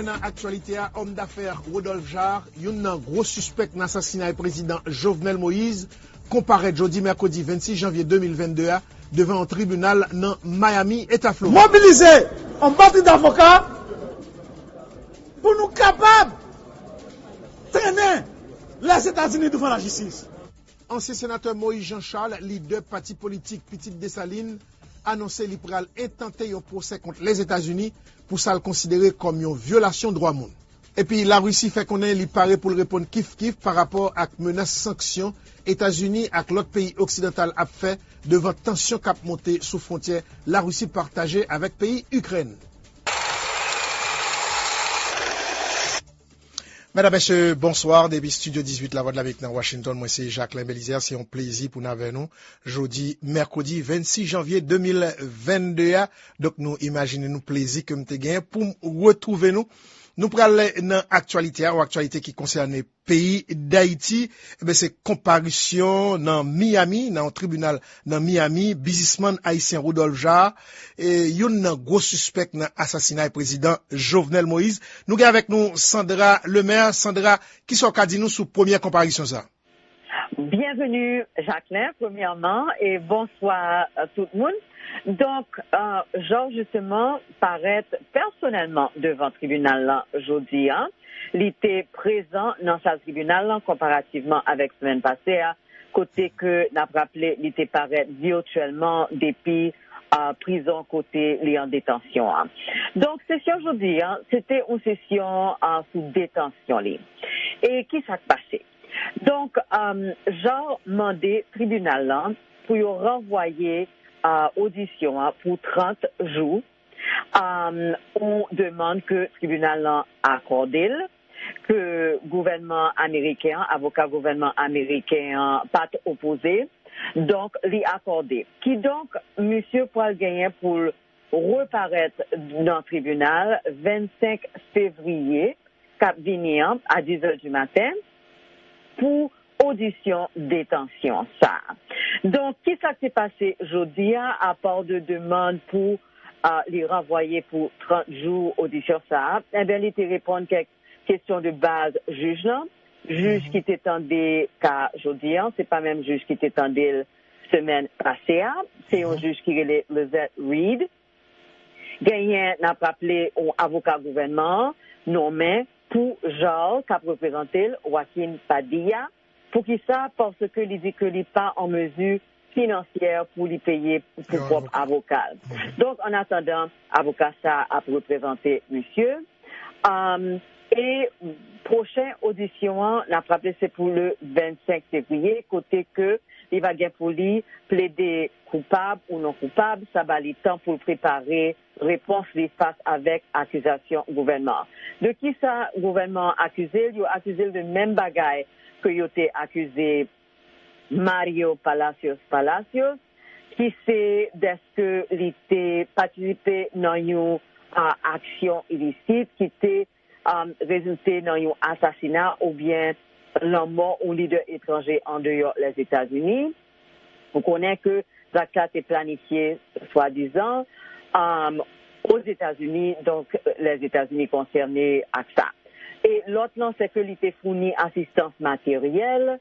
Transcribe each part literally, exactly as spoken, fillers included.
Nan aktyalite a, òm dafè Rodolphe Jaar, youn nan gwo sispèk nan asasinay prezidan Jovenel Moïse, konparèt jodi mèkredi vennsis janvye de mil vennde a devan yon tribinal nan Miami, Eta Florid. Mobilize yon batri davoka pou nou kapab trennen Lèzetazini douvan lajistis. Ansyen senatè Moïse Jean Charles, lidè pati politik Pitit Desalin, anonse li pral entante yon pwosè kont Lèzetazini pou sa l konsidere kòm yon vyolasyon dwa moun. Epi Larisi fè konnen li pare pou l reponn kif kif pa rapò ak menas sanksyon Etazini ak lòt peyi oksidantal ap fè devan tansyon k ap monte sou fwontyè Larisi pataje avèk peyi Ikrèn. Medam, mesye, bonswa. Depi estidyo dizuit Lavwadlamerik nan Washington, mwen se Jacquelin Belizaire. Se yon plezi pou n avè nou jodi mèkredi vennsis janvye de mil vennde a. Donk, nou imajine nou plezi ke m te genyen pou m retwouve nou. Nou pral nan aktyalite a, yon aktyalite ki konsène peyi Dayiti. Eben, se konparisyon nan Miami, nan yon tribinal nan Miami, biznismann ayisyen Rodolphe Jaar, e, youn nan gwo sispèk nan asasinay prezidan Jovenel Moïse. Nou gen avèk nou Sandra Lemaire. Sandra, kisa w ka di nou sou premyè konparisyon sa a? Byenveni, Jacquelin, premyèman, e bonswa, euh, tout moun. Donk, euh, Georges, jisteman, parèt pèsonèlman devan tribinal lan jodi a. Li te prezan nan sal tribinal lan konparativman avèk semèn pase a, kote ke n ap raple li te parèt vityèlman depi, euh, prizon kote li an detansyon an. Donk, sesyon jodi a, se te yon sesyon, euh, sou detansyon li. E ki sa k pase? Donk, um, Jean mande tribinal lan pou yo ranvwaye, uh, odisyon an pou trant jou, um, yon demann ke tribinal lan akòde l, ke gouvènman ameriken an, avoka gouvènman ameriken an pa t opoze. Donk, li akòde. Kidonk, misye pral genyen pou l reparèt nan tribinal vennsenk fevriye k ap vini an, a dizè di maten, pou odisyon detansyon sa a. Donk, kisa k te pase jodi a, apa de demann pou, a, li ranvwaye pou trant jou odisyon sa a? Enben, li te reponn kèk kesyon de baz jij lan. Jij ki te tande ka jodi a, se pa menm jij ki te tande l semèn pase a. Se yon jij ki rele Lizette Reed. Genyen, n ap raple, yon avoka gouvènman an nonmen pou Jean k ap reprezante l, Joaquin Padilla. Poukisa? Paske li di ke li pa an mezi finansyè pou li peye pou pwòp avoka l. Donk, an atandan, avoka sa a ap reprezante misye. Um, e pwochen odisyon an, n ap raple, se pou le vennsenk fevriye, kote ke li va gen pou li plede koupab ou non koupab, sa ba li tan pou l prepare repons li fas avèk akizasyon gouvènman an. De kisa gouvènman an akize l? Yo akize l de menm bagay ke yo te akize Mario Palacios Palacios, ki se dèske li te patisipe nan yon, a, aksyon ilisit ki te, a, rezilte nan yon asasina oubyen lanmò yon lidè etranje andeyò Lèzetazini. Ou konnen ke zak sa te planifye swadizan, a, Ozetazini, donk Lèzetazini konsène ak sa. E lòt lan, se ke li te founi asistans materyèl,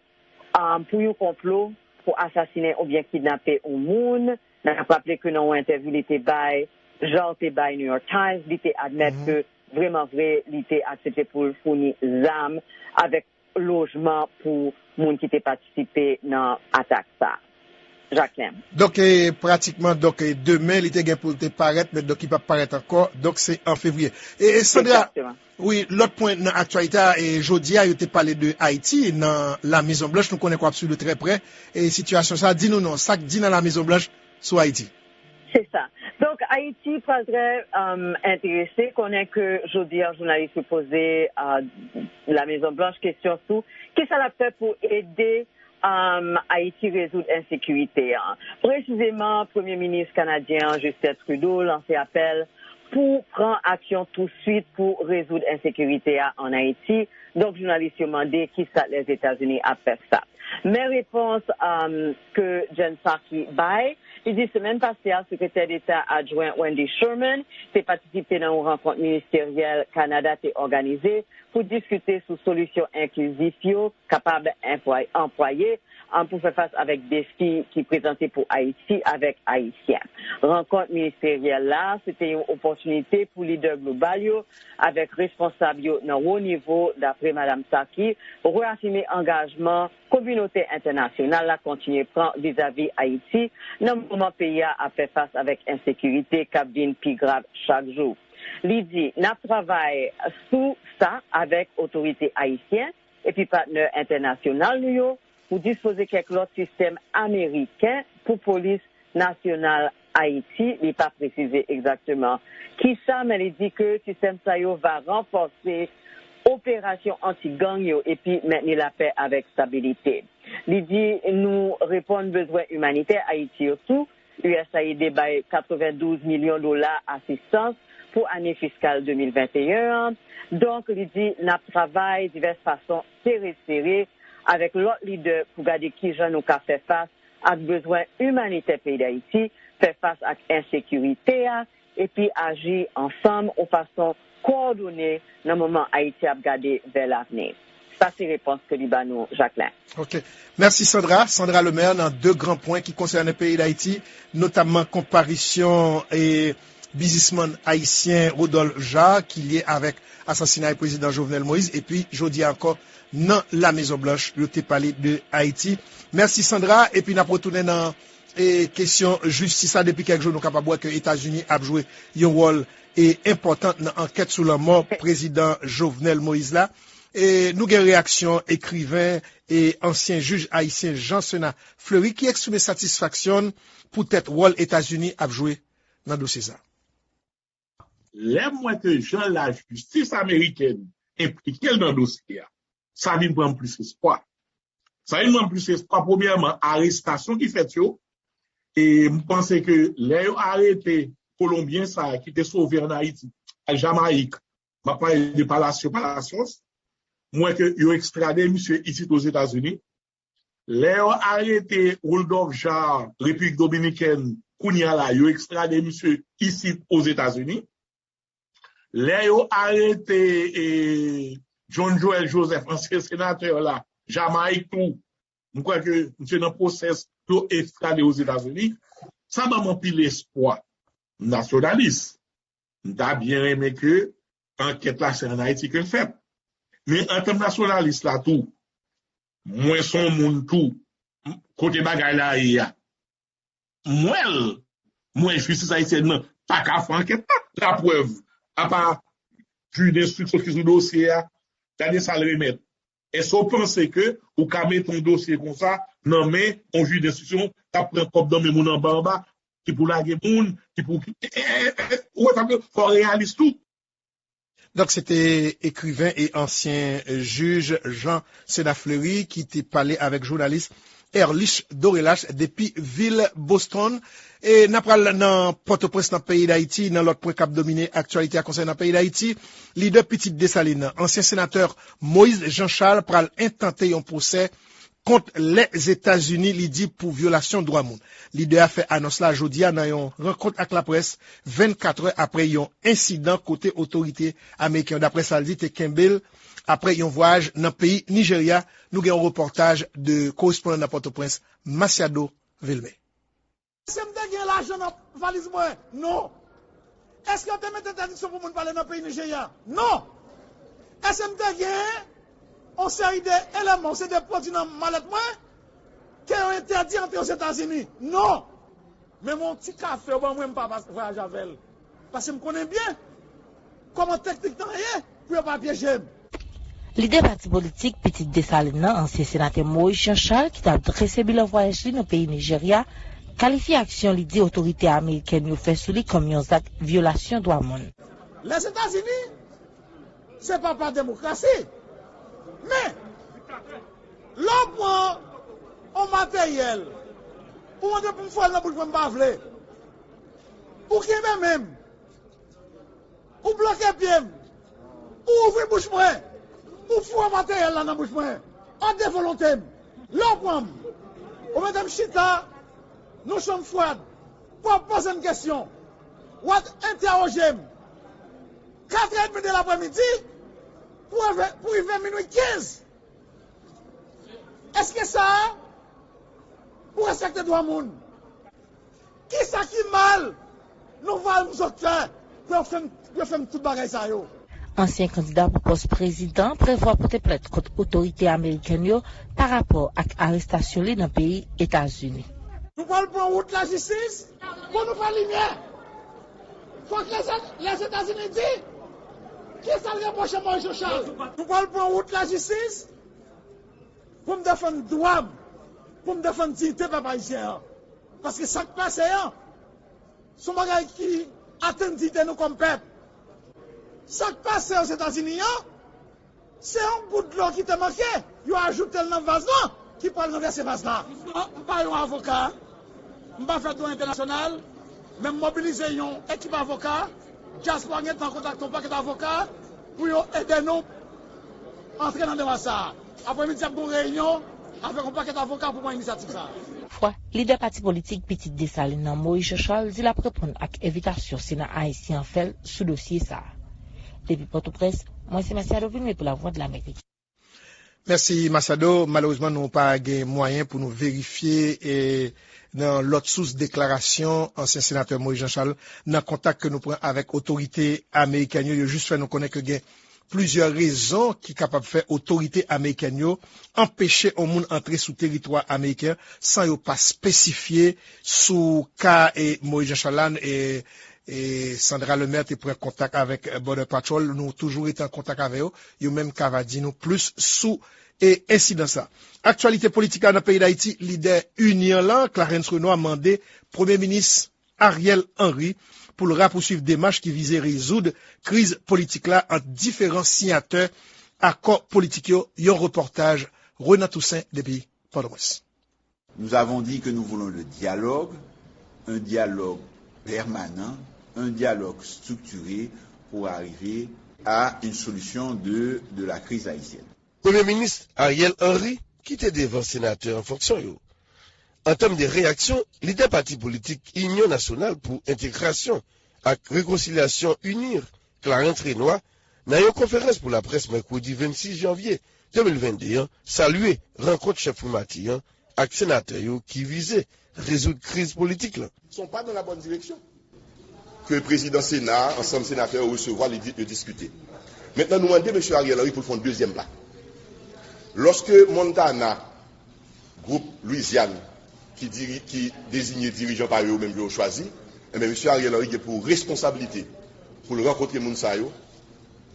um, pou yon konplo pou asasinen oubyen kidnape yon moun. N ap raple ke nan yon entèvyou li te bay, Jean te bay New York Times, li te admèt ke vreman vre, li te aksepte pou l founi zam avèk lojman pou moun ki te patisipe nan atak sa a. Jacquelin. Donk, e, pratikman, donk, e, demen, li te gen pou l te parèt, men donk, li p ap parèt ankò. Donk, se an fevriye. E, e Sandra, egzakteman. Wi, lòt pwen nan aktyalite a, e, jodi a, yo te pale de Ayiti nan La Mezon Blanch. Nou konnen k w ap swiv de trè prè, e, sitiyasyon sa a. Di nou non, sa k di nan La Mezon Blanch sou Ayiti? Se sa. Donk, Ayiti pral trè, um, enterese. Konnen ke jodi a, jounalis yo poze, uh, La Mezon Blanch kesyon sou kisa l ap fè pou ede um, Ayiti rezoud ensekirite an. Presizeman, Premye Minis kanadyen an, Justin Trudeau, lanse apèl pou pran aksyon touswit pou rezoud ensekirite a ann Ayiti. Donk, jounalis yo mande kisa Lèzetazini ap fè sa. Men repons, um, ke Jen Psaki bay, Li di semèn pase a, Sekretè Deta Adjwen Wendy Sherman te patisipe nan yon rankont ministeryèl Kanada te òganize pou diskite sou solisyon enklizif yo kapab anplwaye pou fè fas avèk defi ki prezante pou Ayiti avèk Ayisyen. Rankont ministeryèl la, se te yon opòtinite pou lidè global yo avèk responsab yo nan wo nivo, dapre Madam Psaki, reafime angajman kominote entènasyonal la kontinye pran vizavi Ayiti nan moman peyi a ap fè fas avèk ensekirite k ap vin pi grav chak jou. Li di, n ap travay sou sa avèk otorite ayisyen epi patnè entènasyonal nou yo pou dispoze kèk lòt sistèm ameriken pou polis nasyonal Ayiti. Li pa presize egzakteman kisa, men li di ke sistèm sa yo va ranfòse operasyon anti-gang yo epi mentni lapè avèk stabilite. Li di, nou reponn bezwen imanitè Ayiti yo tou. U S A I D bay katrevendouz milyon dola asistans pou ane fiskal de mil venteyen an. Donk, li di, n ap travay divès fason sere sere avèk lòt lidè pou gade kijan nou ka fè fas ak bezwen imanitè peyi Dayiti, fè fas ak ensekirite a, epi aji ansanm yon fason kowòdone nan moman Ayiti ap gade vè lavni. Sa se repons ke li ba nou, Jacquelin. Ok. Mèsi, Sandra. Sandra Lemaire nan de gran pwen ki konsène peyi Dayiti, notamman konparisyon e biznismann ayisyen Rodolphe Jaar ki lye avèk asasinay prezidan Jovenel Moïse, epi jodi a ankò nan La Mezon Blanch, yo te pale de Ayiti. Mèsi, Sandra, epi n ap retounen nan e kesyon jistis la. Depi kèk jou, nou kapab wè ke Etazini ap jwe yon wòl e enpòtan nan ankèt sou lanmò prezidan Jovenel Moïse la. E nou gen reyaksyon ekriven e ansyen jij ayisyen Jean Sénat Fleury ki eksprime satisfaksyon l poutèt wòl Etazini ap jwe nan dosye sa. Lè m wè ke jan lajistis amerikèn enplike l nan dosye a, sa vin ban m plis espwa. Sa vin ban m plis espwa, premyèman, arestasyon ki fèt yo, e m panse ke lè yo arete Kolonbyen sa a ki te sove ann Ayiti, al Jamayik, m ap pale de Palacio Palacios, m wè ke yo ekstrade misye isit Ozetazini. Lè yo arete Rudolph Jaar, Repiblik Dominikèn, kounye a la, yo ekstrade misye isit Ozetazini. Lè yo arete e, John Joël Joseph, ansyen senatè la, Jamayik tou, m kwè ke misye nan pwosès pou yo ekstrade Ozetazini. Sa ban m anpil espwa. M nasyonalis. M ta byen renmen ke ankèt la se ann Ayiti ke l fèt. Men antan m nasyonalis la tou, mwen se yon moun tou, kote bagay la ye a, m wè l, m wè jistis ayisyèn nan pa ka fè ankèt la. Laprèv, apa jij denstriksyon ki sou dosye a, gade sa l remèt. Èske w panse ke ou ka mete yon dosye konsa nan men yon jij denstriksyon k ap pran kòb nan men moun anba anba, ki pou lage moun, ki pou. Ou wè sa vle di, fò w reyalis tou. Donk, se te ekriven e ansyen jij Jean Sénat Fleury ki te pale avèk jounalis Erlich Dorelache depi vil Boston. E n ap pral nan Pòtoprens, nan peyi Dayiti, nan lòt pwen k ap domine aktyalite a konsènan peyi Dayiti. Lidè Pitit Desalin nan, ansyen senatè Moïse Jean Charles, pral entante yon pwosè kont Lèzetazini, li di, pou vyolasyon dwa moun. Lidè a fè anons la jodi a nan yon rankont ak laprès, vennkatrè apre yon ensidan kote otorite ameriken yo, daprè sa l di, te kenbe l apre yon vwayaj nan peyi Nijerya. Nou gen yon repòtaj de korespondan nan Pòtoprens, Masiado Vilmé. Èske m te gen lajan nan valiz mwen? Non. Èske yo te mete entèdiksyon pou moun pale nan peyi Nijerya? Non. Èske m te gen yon seri de eleman, yon seri de pwodui nan malèt mwen ke yo entèdi antre Ozetazini? Non. Menm yon ti kafe yo ban mwen, m pa vwayaje avè l. Paske m konnen byen kòman teknik lan ye pou yo pa pyeje m. Lidè pati politik Pitit Desalin nan, ansyen senatè Moïse Jean Charles, ki t ap drese bilan vwayaj li nan peyi Nijerya, kalifye aksyon li di otorite amerikèn yo fè sou li kòm yon zak vyolasyon dwa moun. Lèzetazini se papa demokrasi. Men, lè w pran yon materyèl, ou mande pou m foure l nan bouch mwen, m pa vle. Ou kenbe men m. Ou bloke pye m. Ou ouvri bouch mwen. Ou foure materyèl la nan bouch mwen. An de volonte m. Lè w pran m, ou mete m chita nan yon chanm fwad. W ap poze m kesyon, w ap entèwoje m katrè edmi de laprèmidi pou rive, pou rive minwi kenz. Èske sa a, ou respekte dwa moun? Kisa ki mal nou vwal m sot fè pou yo fè m, pou yo fè m tout bagay sa yo? Ansyen kandida pou pòs prezidan prevwa pote plent kont otorite amerikèn yo pa rapò ak arestasyon li nan peyi Etazini. Nou pral pran wout lajistis pou nou fè limyè. Fòk Lèzetazini di kisa l repwoche Moïse Jean Charles. Nou pral pran wout lajistis pou m defann dwa m, pou m defann diyite pèp ayisyen an. Paske sa k pase an, se yon bagay ki atenn diyite nou kòm pèp. Sa k pase Ozetazini an, se yon gout dlo ki te manke, yo ajoute l nan vaz lan, ki pral ranvèse vaz la. M pa yon avoka, m pa fè dwa entènasyonal, men m mobilize yon ekip avoka. Dyaspora gentan kontakte yon pakèt avoka pou yo ede nou antre nan demach sa a. Apremidi, ap gen yon reyinyon avèk yon pakèt avoka pou pran inisyativ sa a. Fwa, lidè pati politik Pitit Desalin nan, Moïse Jean Charles, di l ap reponn ak envitasyon Sena ayisyen an fè l sou dosye sa a. Depi Pòtoprens, mwen se Masiado Vilmé pou Lavwadlamerik. Mèsi, Masiado. Malerezman, nou pa gen mwayen pou nou verifye, e, nan lòt sous deklarasyon ansyen senatè Moïse Jean Charles nan kontak ke nou pran avèk otorite amerikèn yo. Yo jis fè nou konnen ke gen plizyè rezon ki kapab fè otorite amerikèn yo anpeche yon moun antre sou teritwa ameriken san yo pa espesifye sou ka, e, Moïse Jean Charles la, e, e Sandra Lemaire te pran kontak avèk Border Patrol. Nou toujou rete an kontak avè yo. Yo menm ka va di nou plis sou, e, ensidan sa. Aktyalite politik la nan peyi Dayiti, lidè ini an lan, Clarens Renois, mande Premye Minis Ariel Henry pou l rapousuiv demach ki vize rezoud kriz politik la ant diferan siyatè akò politik yo, yon repòtaj Renan Toussaint depi Pòtoprens. Nous avons dit que nous voulons le dialogue, un dialogue permanent, un dialogue structuré pour arriver à une solution de, de la crise haïtienne. Premye Minis Ariel Henry, ki te devan senatè an fonksyon yo. An tèm de reyaksyon, lidè pati politik Inyon Nasyonal pou Entegrasyon ak Rekonsilyasyon, UNIR, Clarens Renois, nan yon konferans pou laprès mèkredi vennsis janvye de mil vennde an, salye rankont chèf primati an ak senatè yo ki vize rezoud kriz politik la. Sont pas dans la bonne direction. Que président Sénat, ensemble sénateur, recevoir les, les discuter. Maintenant, nous demandons M. Ariel Henry pour faire un deuxième pas. Lorsque Montana, groupe Louisiane, qui, diri, qui désigne dirigeant par eux même, ils ont choisi, eh bien, M. Ariel Henry a pour responsabilité pour le rencontrer Mounsayo,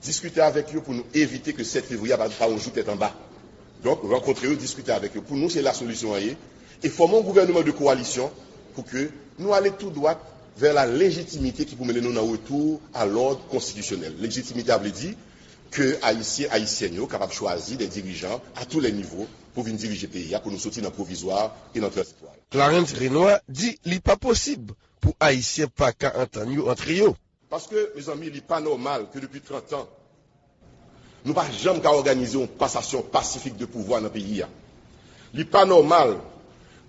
diskite avèk yo pou nou evite ke sèt fevriye a pa, pa yon jou tèt anba. Donk, rankontre yo, diskite avèk yo. Pou nou, se la solisyon an ye. E fòme yon gouvènman de kowalisyon pou ke nou ale tou dwat vè la lejitimite ki pou mennen nou nan retou a lòd konstitisyonèl. Lejitimite a vle di ke Ayisyen, Ayisyèn yo kapab chwazi de dirijan a tou lè nivo pou vin dirije peyi a, pou nou soti nan pwovizwa e nan tranzitwa. Clarens Renois di li pa posib pou Ayisyen pa ka antann yo antre yo. Paske, mezanmi, li pa nòmal ke depi trant an, nou pa janm ka òganize yon pasasyon pasifik de pouvwa nan peyi a. Li pa nòmal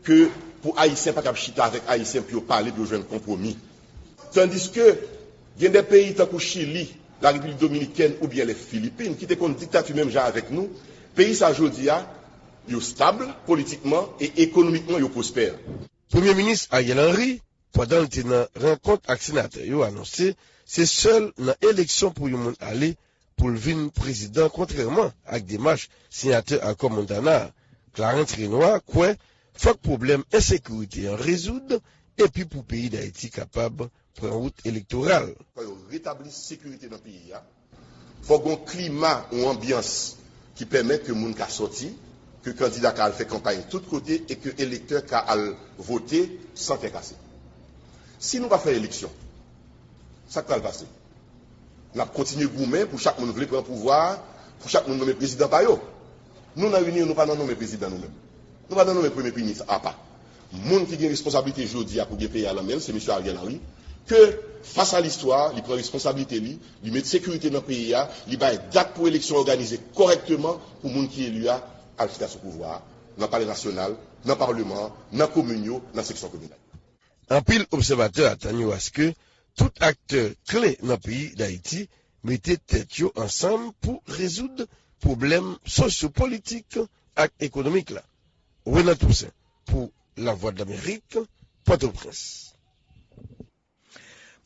ke pou Ayisyen pa kab chita avèk Ayisyen pou yo pale, pou yo jwenn konpwomi. Tandiske gen de peyi tankou Chili, Larepiblik Dominikèn oubyen lè Filipin, ki te konn diktati menm jan avèk nou, peyi sa jodi a, yo stab politikman e ekonomikman yo pwospè. Premye Minis Ariel Henry, pandan l te nan rankont ak senatè yo, anonse se sèl nan eleksyon pou yon moun ale pou l vin prezidan, kontrèman ak demach siyatè akò Montana a. Clarens Renois kwè fòk pwoblèm ensekirite an rezoud epi pou peyi Dayiti kapab pran wout elektoral. Fò yo retabli sekirite nan peyi a. Fòk gen yon klima, yon anbyans ki pèmèt ke moun ka sòti, ke kandida ka al fè kanpay tout kote e ke elektè ka al vote san kè kase. Si nou pa fè eleksyon, sa k pral pase? N ap kontinye goumen pou chak moun vle pran pouvwa a, pou chak moun nonmen prezidan pa yo. Nou nan ini, nou pa nan nonmen prezidan nou menm. Nou pa nan nonmen premye minis apa. Moun ki gen responsablite jodi a pou gen peyi a nan men l, se mesye Ariel Henry, ke, fas a listwa, li pran responsablite li, li met sekirite nan peyi a, li bay dat pou eleksyon òganize kòrèkteman pou moun ki eli a al chita sou pouvwa a, nan Palè Nasyonal, nan Palman an, nan komin yo, nan seksyon kominal. Anpil obsèvatè atann yo aske tout aktè kle nan peyi Dayiti mete tèt yo ansanm pou rezoud pwoblèm sosyopolitik ak ekonomik la. Renan Toussaint pou Lavwadlamerik, Pòtoprens.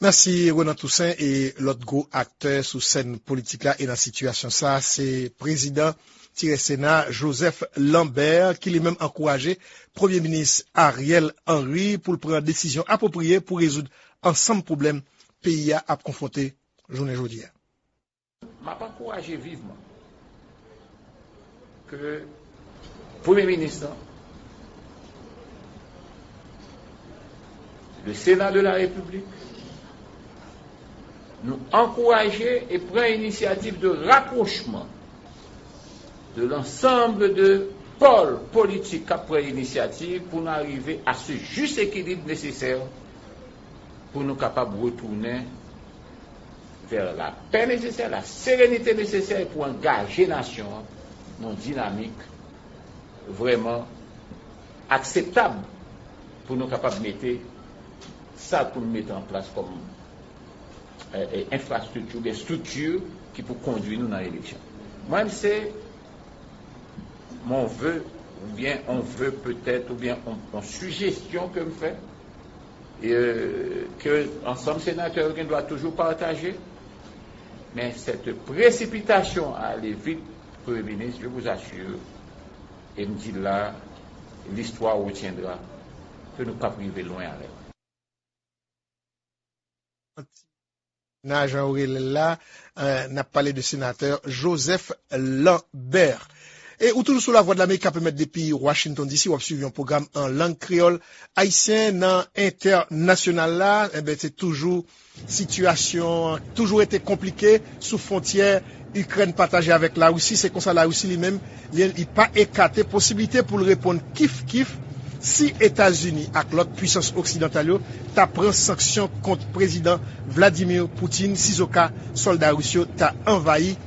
Mèsi Renan Toussaint. E lòt gwo aktè sou sèn politik la e nan sitiyasyon sa a se prezidan Tirè Sena Joseph Lambert ki li menm ankouraje Premye Minis Ariel Henry pou l pran desizyon apwopriye pou rezoud ansanm pwoblèm peyi a ap konfwonte jounen jodi a. M ap ankouraje vivman ke Premye Minis lan, le Sénat de la République, nou ankouraje e pran inisyativ de rapwochman de l'ensemble de pòl politik k ap pran inisyativ pou n arive a se jis ekilib nesesè pou nou kapab retounen vè lapè nesesè, la serenite nesesè pou angaje nasyon an nan yon dinamik vrèman akseptab pou nou kapab mete sa pou n mete an plas kòm enfrastrikti oubyen estrikti ki pou kondwi nou nan eleksyon. Mwen, se mon vœu, oubyen on vœu petèt, oubyen on, on sijestyon ke m fè, e ke ansanm senatè yo gen dwa toujou pataje, men cette précipitation à aller vite, Premye Minis, je vous assure, e m di la, l'histoire retiendra, ke nou p ap rive lwen avè l. Nan jan ou rele l la, n ap pale de senatè Joseph Lambert. E ou toujou sou Lavwadlamerik k ap emèt depi Washington D C, w ap swiv yon pwogram an lang kreyòl ayisyen nan entènasyonal la. Enben, se toujou sitiyasyon an toujou rete konplike sou fwontyè Ikrèn pataje avèk Larisi. Se konsa Larisi li menm, li, li pa ekate posiblite pou l reponn kif kif si Etazini ak lòt pwisans oksidantal yo ta pran sanksyon kont Prezidan Vladimir Putin sizoka sòlda ris yo ta anvayi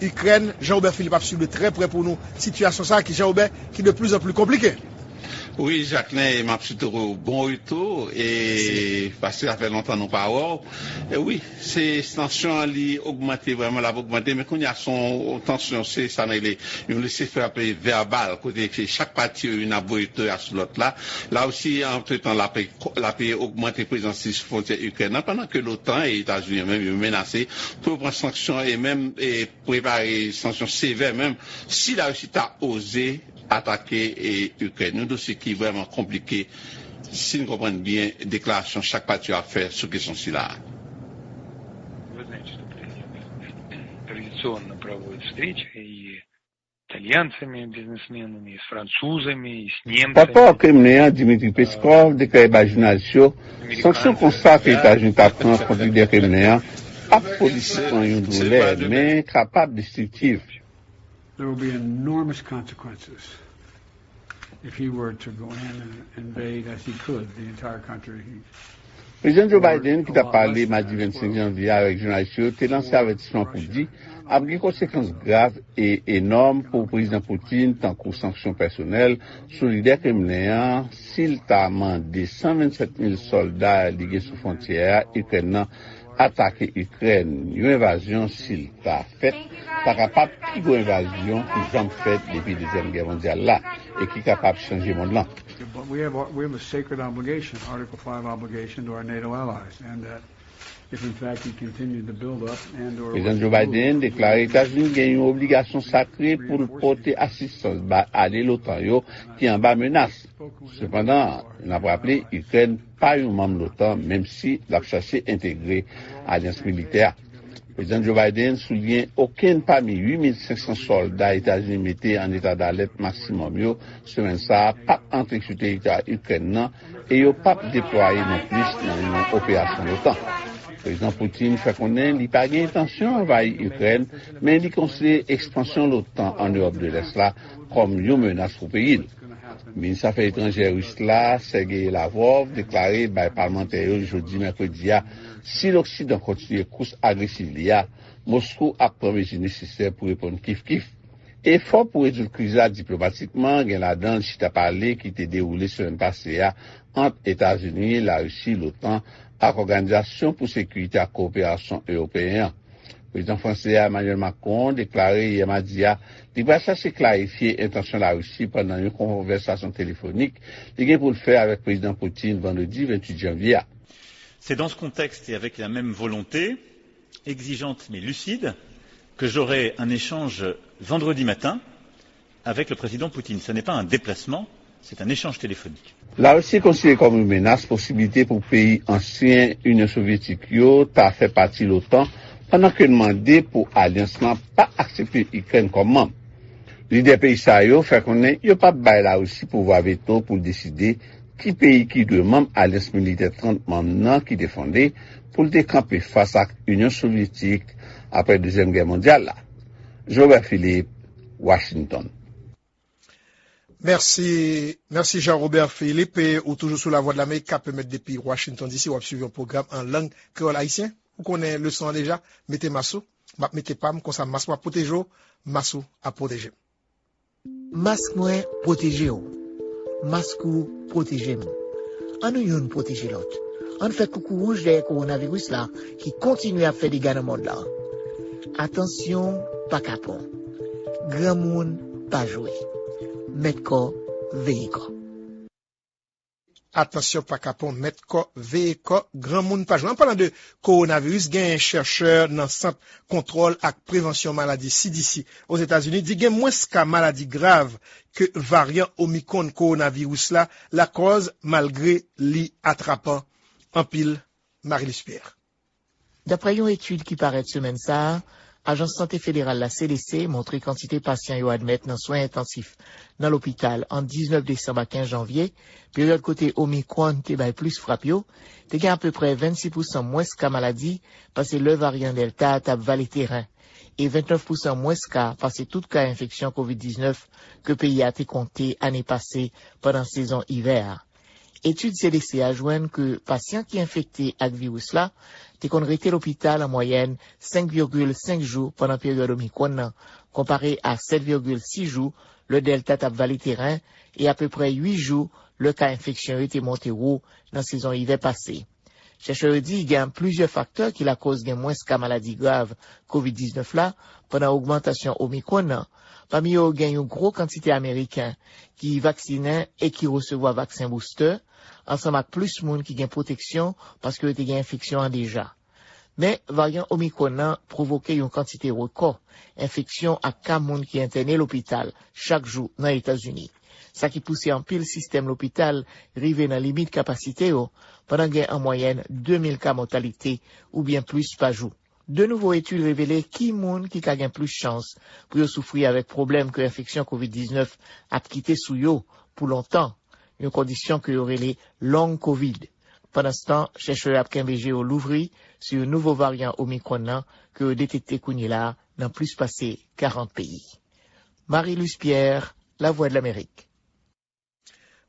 Ikrèn. Jean Robert Philippe ap swiv de trè prè pou nou sitiyasyon sa a ki, Jean Robert, ki de plus en plus konplike. Wi, Jacquelin, e m ap swete w bon retou, e paske sa fè lontan nou pa wè w. E wi, se tansyon an li ogmante vrèman, l ap ogmante, men kounye a se yon tansyon, se sa n rele yon lesefè vèbal, kote ke chak pati yo youn ap voye to y a sou lòt la. Larisi, antretan, l ap, l ap ogmante prezans li sou fwontyè Ikrèn nan, pandan ke l'OTAN e Etazini yo menm, yo menase pou yo pran sanksyon e menm e prepare sanksyon sevè menm si Larisi ta oze atake e Ikrèn. Yon dosye ki vrèman konplike si n konprann byen deklarasyon chak pati yo ap fè sou kesyon sila a. Вы знаете, что президент традиционно проводит встречи и с итальянцами, бизнесменами, и с французами, и с немцами. Pòtpawòl Kremlen an, Dmitry Peskov, deklare bay jounalis yo sanksyon konsa ke Etazini ta pran kont lidè Kremlen an ap pwodui yon doulè, men kapab destriktif. There will be enormous consequences if he were to go in and invade, as he could, the entire country. Prezidan Joe Biden, ki t ap pale madi vennsenk janvye a avèk jounalis yo, te lanse avètisman pou di ap gen konsekans grav e enòm pou Prezidan Putin, tankou sanksyon pèsonèl sou lidè Kremlen an, si l ta mande san vennsèt mil sòlda li gen sou fwontyè a Ikrèn nan atake Ikrèn. Yon envazyon, si l ta fèt, ta kapab pi gwo envazyon ki janm fèt depi Dezyèm Gè mondyal la e ki kapab chanje mond lan. But we have, a- we have a sacred obligation, Article five obligation to our NATO allies, and that if in fact he continued the build-up and or. Prezidan Joe Biden deklare Etazini gen yon obligasyon sakre pou l pote asistans bay ale l'OTAN yo ki anba menas. Sepandan, n ap raple, Ikrèn pa yon manm l'OTAN, menm si l ap chache entegre alyans militè a. Prezidan Joe Biden souliyen okenn pami uit mil senk san sòlda Etazini mete an eta dalèt maksimòm yo semèn sa a p ap antre sou teritwa Ikrèn nan e yo p ap deplwaye nonplis nan yon operasyon l'OTAN. Prezidan Putin fè konnen li pa gen entansyon anvayi Ikrèn, men li konsidere ekspansyon l'OTAN an Ewòp de Lès la kòm yon menas pou peyi l. Minis Afè Etranjè ris la, Sergey Lavrov, deklare bay palmantè yo jodi mèkredi a si Loksidan kontinye kous agresiv li a, Moskou ap pran mezi nesesè pou reponn kif kif. Efò pou rezoud kriz la diplomatikman gen ladan l chita pale ki te dewoule semèn pase a ant Etazini, Larisi, l'OTAN ak Òganizasyon pou Sekirite ak Kowoperasyon Ewopeyen an. Prezidan fransè a, Emmanuel Macron, deklare yè madi a li pral chache klarifye entansyon Larisi pandan yon konvèsasyon telefonik li gen pou l fè avèk Prezidan Putin vandredi venntuit janvye a. C'est dans ce contexte et avec la même volonté, exigeante mais lucide, que j'aurai un échange vendredi matin avec le président Poutine. Ce n'est pas un déplacement, c'est un échange téléphonique. Larisi konsidere kòm yon menas posiblite pou peyi ansyen Inyon Sovyetik yo ta fè pati l'OTAN, pandan ke l mande pou alyans lan pa aksepte Ikrèn kòm manm. Lidè peyi sa yo fè konnen yo p ap bay Larisi pouvwa veto pou l deside ki peyi ki dwe manm alyans militè trant manm nan ki te fonde pou l te kanpe fas ak Inyon Sovyetik apre Dezyèm Gè Mondyal la. Jobè Filip, Washington. Mèsi, mèsi Jean Robert Philippe. E ou toujou sou Lavwadlamerik k ap emèt depi Washington D C. W ap swiv yon pwogram an lang kreyòl ayisyen. Ou konnen leson an deja, mete mas ou, m ap mete pa m, konsa mas mwen ap pwoteje w, mas ou ap pwoteje m. Mask mwen pwoteje w. Mask ou pwoteje m. Ann nou youn pwoteje lòt. Ann fè koukou wouj dèyè kowonaviris la ki kontinye ap fè dega nan mond lan. Atansyon pa kapon. Granmoun pa jwe. Mèt kò, veye kò. Atansyon pa kapon, mèt kò, veye kò, granmoun pa jwe. An palan de kowonaviris, gen chèchè nan Sant Kontwòl ak Prevansyon Maladi C D C Ozetazini di gen mwens ka maladi grav ke varyan Omicron kowonaviris la lakòz malgre li atrapan anpil. Marie Luce Pierre. Daprè yon etid ki parèt semèn sa a, Ajans Sante Federal la, C D C, montre kantite pasyan yo admèt nan swen entansif nan lopital ant diznèf desanm ak kenz janvye, peryòd kote Omicron te bay plis frap yo, te gen apeprè vennsis pousan mwens ka maladi pase lè varyan Delta a t ap vale teren, e vennèf pousan mwens ka pase tout ka enfeksyon Kovid diznèf ke peyi a te konte ane pase pandan sezon ivè a. Etid C D C a jwenn ke pasyan ki enfekte ak viris la te konn rete lopital an mwayèn senk vigil senk jou pandan peryòd Omicron nan, konpare a sèt vigil sis jou lè Delta t ap vale teren e apeprè uit jou lè ka enfeksyon yo te monte wo nan sezon ivè pase. Chèchè yo di gen plizyè faktè ki lakòz gen mwens ka maladi grav Kovid diznèf la pandan ogmantasyon Omicron nan, pami yo gen yon gwo kantite Ameriken ki vaksinen e ki resevwa vaksen booster, ansanm ak plis moun ki gen pwoteksyon paske yo te gen enfeksyon an deja. Men, varyan Omicron nan pwovoke yon kantite rekò enfeksyon ak ka moun ki entène lopital chak jou nan Etazini, sa ki pouse anpil sistèm lopital rive nan limit kapasite yo, pandan gen an mwayèn de mil ka mòtalite oubyen plis pa jou. De nouvo etid revele ki moun ki ka gen plis chans pou yo soufri avèk pwoblèm ke enfeksyon Kovid diznèf ap kite sou yo pou lontan, yon kondisyon ke yo rele long Kovid. Pandanstan, chèchè yo ap kenbe je yo louvri sou yon nouvo varyan Omicron nan ke yo detekte kounye la a nan plis pase karant peyi. Marie Luce Pierre, Lavwadlamerik.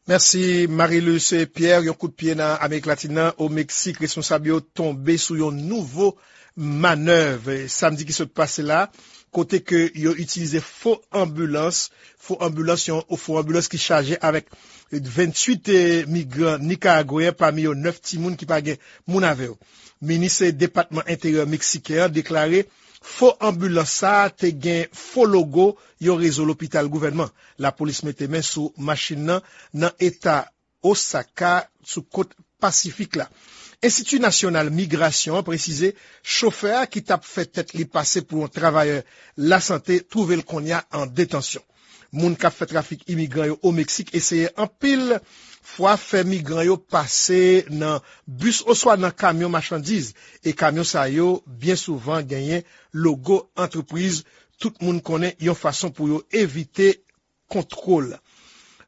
Mèsi Marie Luce Pierre. Yon kout pye nan Amerik Latin nan, o Meksik, responsab yo tonbe sou yon nouvo manèv samdi ki sot pase la, kote ke yo itilize fo anbilans, fo anbilans, yon fo anbilans ki chaje avèk venntuit migran nikaragweyen, pami yo nèf timoun ki pa gen moun avè yo. Minis depatman enteryè meksiken an deklare fo anbilans sa a te gen fo logo yon rezo lopital gouvènman. Lapolis mete men sou machin nan nan eta Osaka, sou kot Pasifik la. Enstiti Nasyonal Migrasyon an presize chofè a ki t ap fè tèt li pase pou yon travayè lasante twouve l kounye a an detansyon. Moun k ap fè trafik imigran yo o Meksik eseye anpil fwa fè migran yo pase nan bis oswa nan kamyon machandiz, e kamyon sa yo byen souvan genyen logo antrepriz tout moun konnen yon fason pou yo evite kontwòl.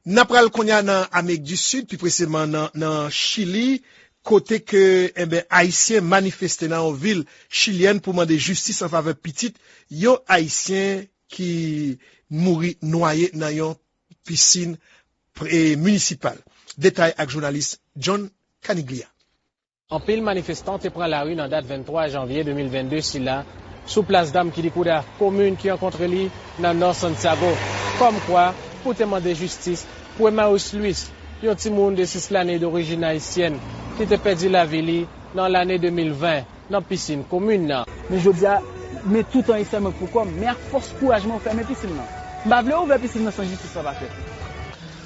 N ap pral kounye a nan Amerik di Sid, pi preseman nan, nan Chili, kote ke enben Ayisyen manifeste nan yon vil chilyèn pou mande jistis an favè pitit yon Ayisyen ki mouri nwaye nan yon pisin pre- minisipal. Detay ak jounalis John Caniglia. Anpil manifestan te pran lari nan dat venntwa janvye de mil vennde sila Sou plas Dam Quilicura, komin ki rankontre li nan nò Santiago. Kòmkwa, pou te mande jistis pou Emmaüs Luis, yon timoun de sis lane dorijin ayisyèn ki te pèdi lavi li nan lane de mil ven nan pisin komin nan. Men jodi a, men tout an esèman pou kò m, men ak fòs kouraj mwen ou fèmen pisin nan. M pa vle ouvè pisin nan san jistis la pa fèt.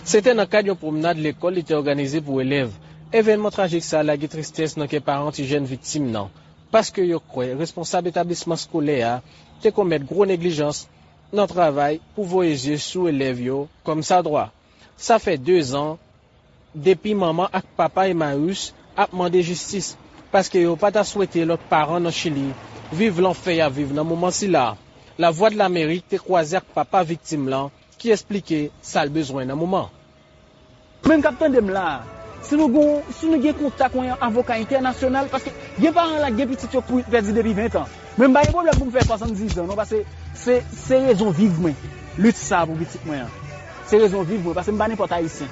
Se te nan kad yon pwomnad lekòl li te òganize pou elèv. Evènman trajik sa a lage tristès nan kè paran ti jèn viktim nan, paske yo kwè responsab etablisman skolè a te komèt gwo neglijans nan travay pou voye zye sou elèv yo kòmsadwa. Sa fè dezan depi manman ak papa Emmaüs ap mande jistis, paske yo pa ta swete lòt paran nan Chili viv lanfè y ap viv nan moman sila. Lavwadlamerik te kwaze ak papa viktim lan, ki esplike sa l bezwen nan moman. Menm k ap tande m la a, si nou gon, si nou gen kontak yon avoka entènasyonal, paske gen paran la k gen pitit yo pou pèdi depi ven tan. Men m pa gen pwoblèm pou m fè swasanndiz an non, paske se, se rezon viv mwen, lit sa a pou pitit mwen an. Se rezon viv mwen, paske m pa nenpòt ayisyen.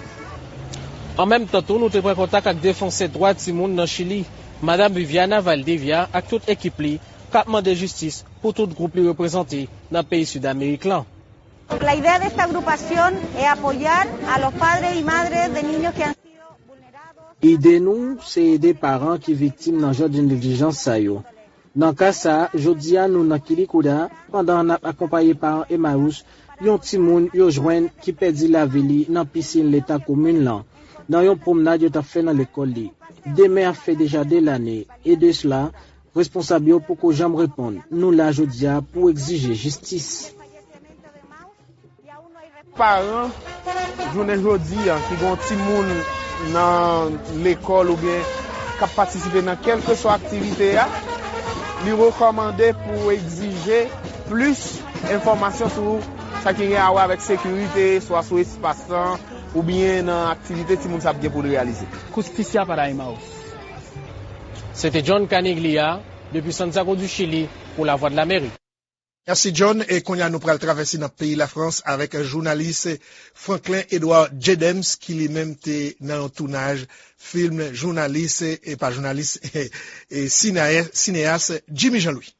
An menm tan tou, nou te pran kontak ak defansè dwa timoun nan Chili, Madam Viviana Valdivia ak tout ekip li, k ap mande jistis pou tout gwoup li reprezante nan peyi Sid Amerik lan. La idea de esta agrupación es apoyar a los padres y madres de niños que han sido vulnerados. Ide nou se ede paran ki viktim nan jan de neglijans sa yo. Nan ka sa a, jodi a nou nan Quilicura, pandan n ap akonpaye paran Emmaüs, yon timoun yo jwenn ki pèdi lavi li nan pisin leta komin lan, nan yon pwomnad yo t ap fè nan lekòl li. Demen ap fè deja de lane, e de sela, responsab yo poko janm reponn. Nou la jodi a pou egzije jistis. Paran, jounen jodi a, ki gen yon timoun nan lekòl oubyen k ap patisipe nan kèlkeswa aktivite a, li rekòmande pou egzije plis enfòmasyon sou sa ki gen a wè avèk sekirite, swa sou espas lan, oubyen nan aktivite timoun sa ap gen pou l reyalize. Justicia para Emmaüs. Se te John Caniglia, depi Santiago du Chili, pou Lavwadlamerik. Mèsi John, e kounye a nou pral travèse nan peyi Lafrans avèk jounalis Franklin Edouard Djedems ki li menm te nan yon tounaj fim jounalis, e pa jounalis, e sineyas Jimmy Jean Louis.